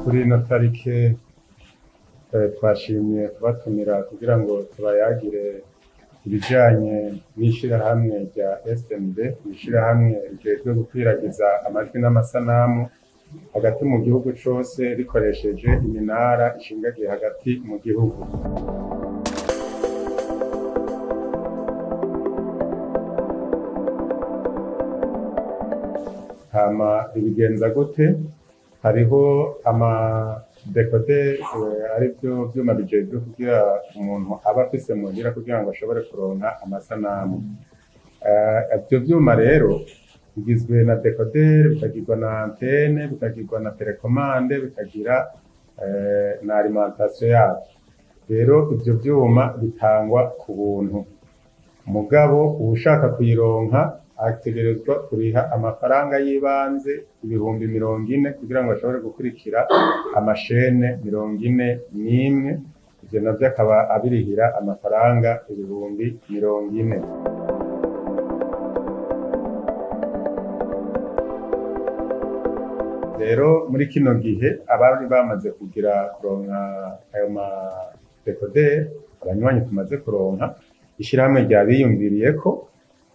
Kuri ino tarike twashimye kubatumira kugira ngo tubayagire ibijanye n'ishirahamwe rya SMB, ishirahamwe rijejwe gukwiragiza amajwi n'amasanamu hagati mu gihugu cose rikoresheje iminara ishingagiye hagati mu gihugu. Hama ibigenza gute? Hariho amadekoderi, arivyo vyuma bijejwe kugira umuntu aba afise muhira kugira ngo ashobore kuronka amasanamu. Ivyo vyuma rero bigizwe na dekoderi, bikagirwa na antene, bikagirwa na telekomande, bikagira na alimentation yavyo. Rero ivyo vyuma bitangwa ku buntu, mugabo uwushaka kuyironka ategerezwa kuriha amafaranga y'ibanze 40,000 kugira ngo ashobore gukurikira amashene 41. Ivyo navyo akaba abirihira amafaranga 40,000. Rero muri kino gihe abari bamaze kugira kuronka ayo madekoderi, abanywanyi tumaze kuronka, ishirahamwe ryabiyumviriyeko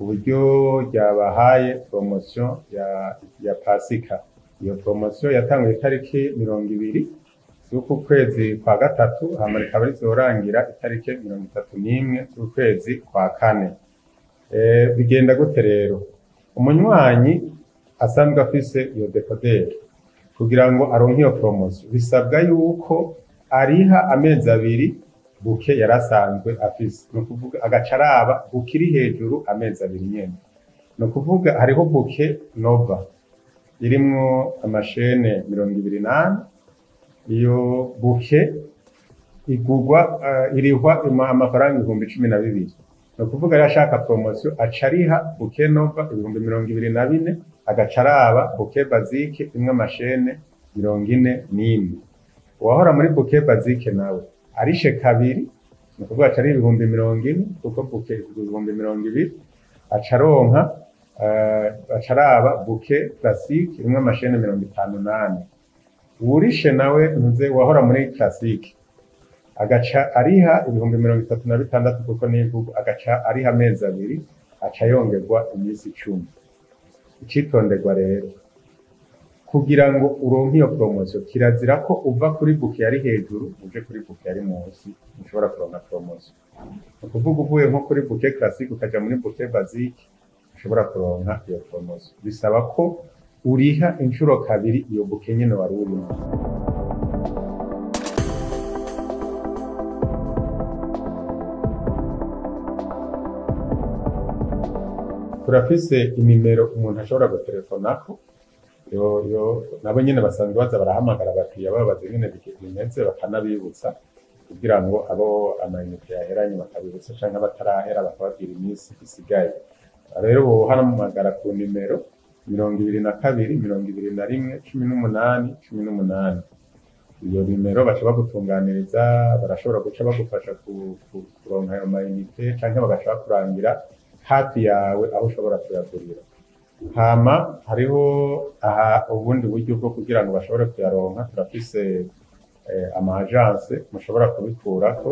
uburyo ryabahaye promotion ya Pasika. Iyo promotion yatanguye itariki 20 z'uku kwezi kwa gatatu, hama rikaba rizorangira itariki 31 z'ukwezi kwa kane. Bigenda gute rero? Umunywanyi asanzwe afise iyo dekoderi, kugira ngo aronke iyo promotion bisabwa yuko ariha amezi abiri bouquet yarasanzwe afise, ni ukuvuga agaca araba bouquet iri hejuru amezi abiri nyene. Ni ukuvuga hariho bouquet Nova irimwo amashene 24. Iyo bouquet igurwa irihwa amafaranga 12,000. Ni ukuvuga rero ashaka promotion aca ariha bouquet Nova 24,000, agaca araba bouquet basique imwe amashene 41. Uwahora muri bouquet basique nawe arishe kabiri, ni ukuvuga aca ari 40,000, kuko bouquet igurwa 20,000, aca aronka aca araba bouquet classique imwe amashene 54. Uwurishe nawe ntuze wahora muri classique agaca ariha 36,000, kuko n'igugu agaca ariha amezi abiri, aca yongerwa iminsi 10. Icitonderwa rero, kugira ngo uronke iyo promotion kirazira ko uva kuri bouquet yari hejuru uje kuri bouquet yari munsi, ushobora kuronka promotion. Ni ukuvuga uvuye nko kuri bouquet classique ukaja muri bouquet basique, ushobora kuronka iyo promotion. Bisaba ko uriha inshuro kabiri iyo bouquet nyene wari urimo. Turafise inimero umuntu ashobora gutelefonako, yo nabo nyene basanzwe baza barahamagara abakiriya babaza ingene bimeze, bakanabibutsa kugira ngo abo amayinite yaheranye bakabibutsa, canke abatarahera bakababwira iminsi isigaye. Rero bohamagara ku nimero 22 21 18 18. Iyo nimero baca bagutunganiriza, barashobora guca bagufasha kuronka ayo mayinite, canke bagaca bakurangira hafi yawe aho ushobora kuyagurira. Hama hariho aha ubundi buryo bwo kugira ngo bashobore kuyaronka, turafise ama agence mushobora kubikurako.